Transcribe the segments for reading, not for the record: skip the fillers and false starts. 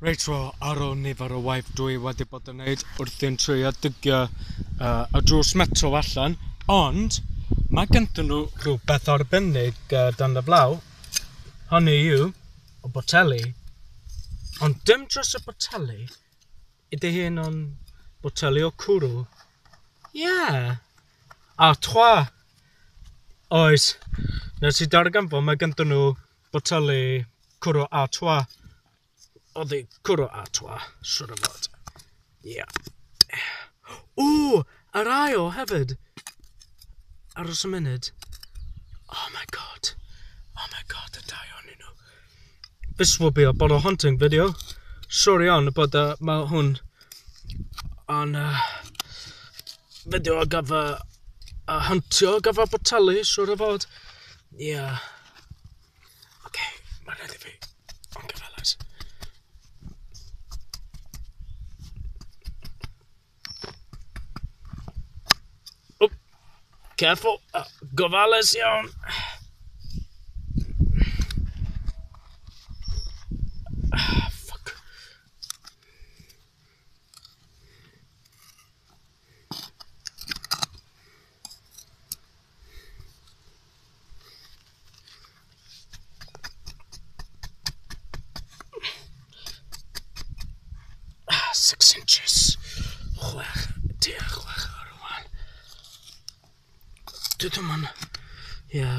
Reit, wel, ar ôl nifer o waith dwi wedi bod yn neud wrthi'n trio digio y drws metal allan, ond mae ganddyn nhw rhywbeth arbennig dan y flaw, hynny yw y boteli, ond dim dros y boteli, ydy hyn yn boteli o cwrw. Yeah! A trois! Oes, nes i darganfod mae ganddyn nhw boteli cwrw a trois. Oddi cwrw a trois, siŵr o fod. Ie. Ww, yr ail hefyd. Aros y munud. Oh my god. Oh my god, y dau ohonyn nhw. This will be a bottle hunting video. Sorry iawn bod mae hwn yn fideo ar gyfer huntio, ar gyfer boteli, siŵr o fod. Ie. Yeah. Ok, mae'n rhaid i fi. Ond gyfelais. Oh, careful. Gofalus iawn. Ah, fuck. Ah, 6 inches. 6, tua 6 rwan. Dwi ddim yn... Ie.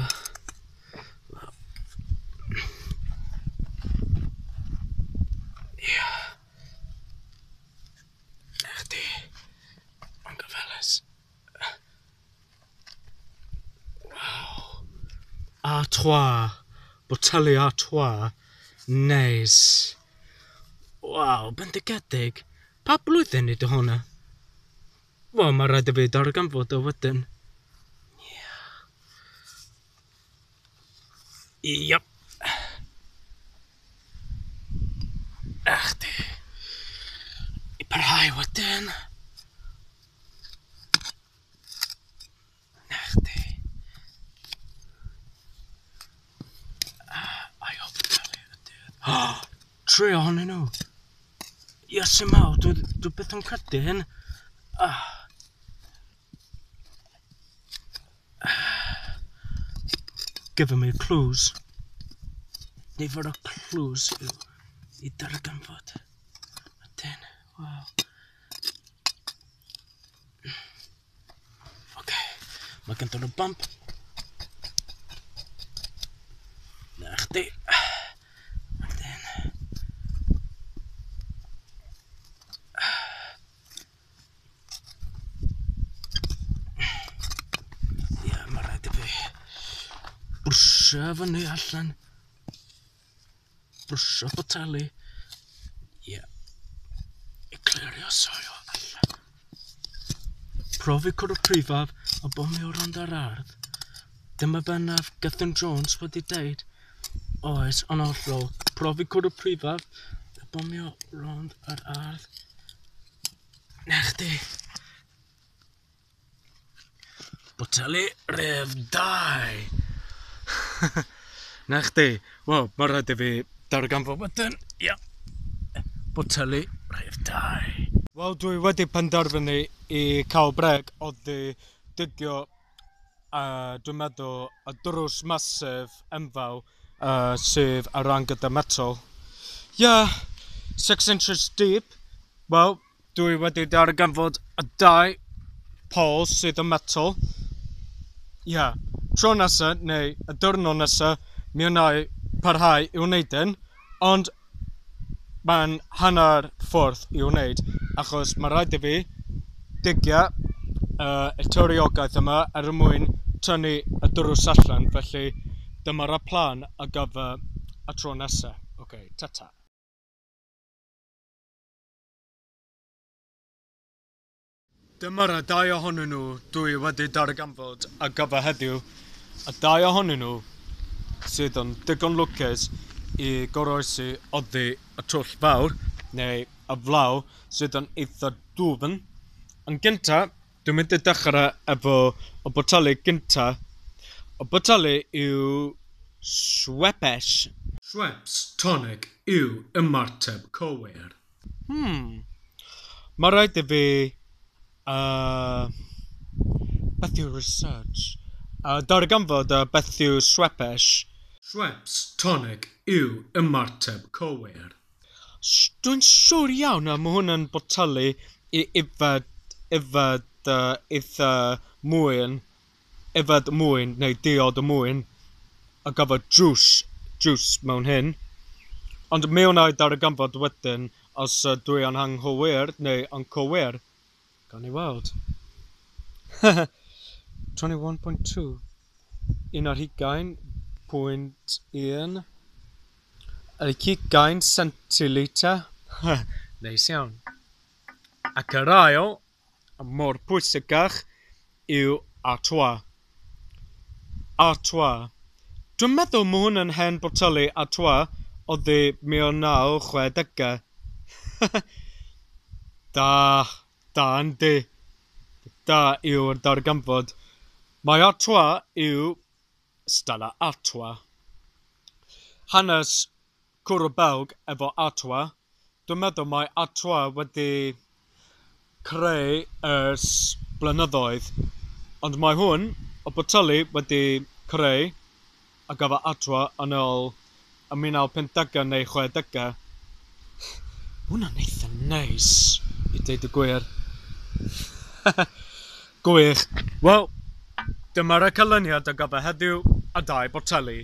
Ie. Na chdi. Mae'n gyfelus. Waw. A trois. Boteli a trois. Neis. Waw, bendigedig. Pa blwyddyn ydy hwnna? Wel, mae rhaid i fi darganfod o wedyn. Ie. Iep. Ach di. I parhau wedyn. Na chdi. I hope boteli ydy. Tri ohonyn nhw. Iesu mawr, dwi byth yn credu hyn. Ah. Giving me clues. Nifer o clues yw i darganfod. Ydyn, waw. Ok, mae gen nhw bump. Na chdi. Wedyn. Ie, mae rhaid i fi brwsio fyny allan. Brwsio boteli. Ie. I clirio soil allan. Profi cwrw prifaf a bomio rownd yr ardd. Dyma bennaf Gethin Jones wedi deud. Oes, yn hollol. Profi cwrw prifaf a bomio rownd yr ardd. Na chdi. Boteli rhif 2. Na chdi. Wel, mae rhaid i fi darganfod wedyn. Ia. Boteli rhif 2. Wel, dwi wedi penderfynu i cael brêc oddi digio, dwi'n meddwl, y drws masif enfawr sydd ar ran gyda metal. Yeah, 6 inches deep. Wel, dwi wedi darganfod y dau pole sydd yn metal. Yeah, tro nesa, neu y diwrnod nesa, mi wna i parhau i wneud hyn, ond mae'n hanner ffordd i wneud, achos mae rhaid i fi digio y tiriogaeth yma er mwyn tynnu y drws allan, felly dyma'r plan ar gyfer y tro nesa. Ok, ta-ta. Dyma'r dau ohonyn nhw dwi wedi darganfod ar gyfer heddiw. Y dau ohonyn nhw sydd yn digon lwcus i goroesi oddi y twll fawr, neu y flaw sydd yn eitha dwfn. Yn gynta, dwi'n mynd i dechrau efo y boteli gynta. Y boteli yw Schweppes. Schweppes tonic yw ymateb cywir. Mae rhaid i fi, beth yw research? Darganfod beth yw Schweppes. Schweppes tonic yw ymateb cywir. Dwi'n siŵr iawn mae hwn yn boteli i yfed eitha mwyn, yfed mwyn neu diod y mwyn, a gafod juice mewn hyn. Ond mi wna i darganfod wedyn os dwi yn anghywir neu yn cywir. Gawn ni weld. 21.2. 21.1. 20 centilitr. Neis iawn. Ac yr ail, mor pwysicach, yw Artois. Artois. Dwi'n meddwl mae hwn yn hen boteli Artois oddi 1960. Da, da yndi. Da yw'r darganfod. Mae Artois yw Stella Artois. Hanes cwrw Belg efo Artois. Dwi'n meddwl mae Artois wedi creu ers blynyddoedd. Ond mae hwn, o boteli wedi creu a gafo Artois yn ôl y 1950 neu 60. Hwnna'n eitha neis, i deud y gwir. Gwych. Wel, dyma'r canlyniad ar gyfer heddiw a dau boteli.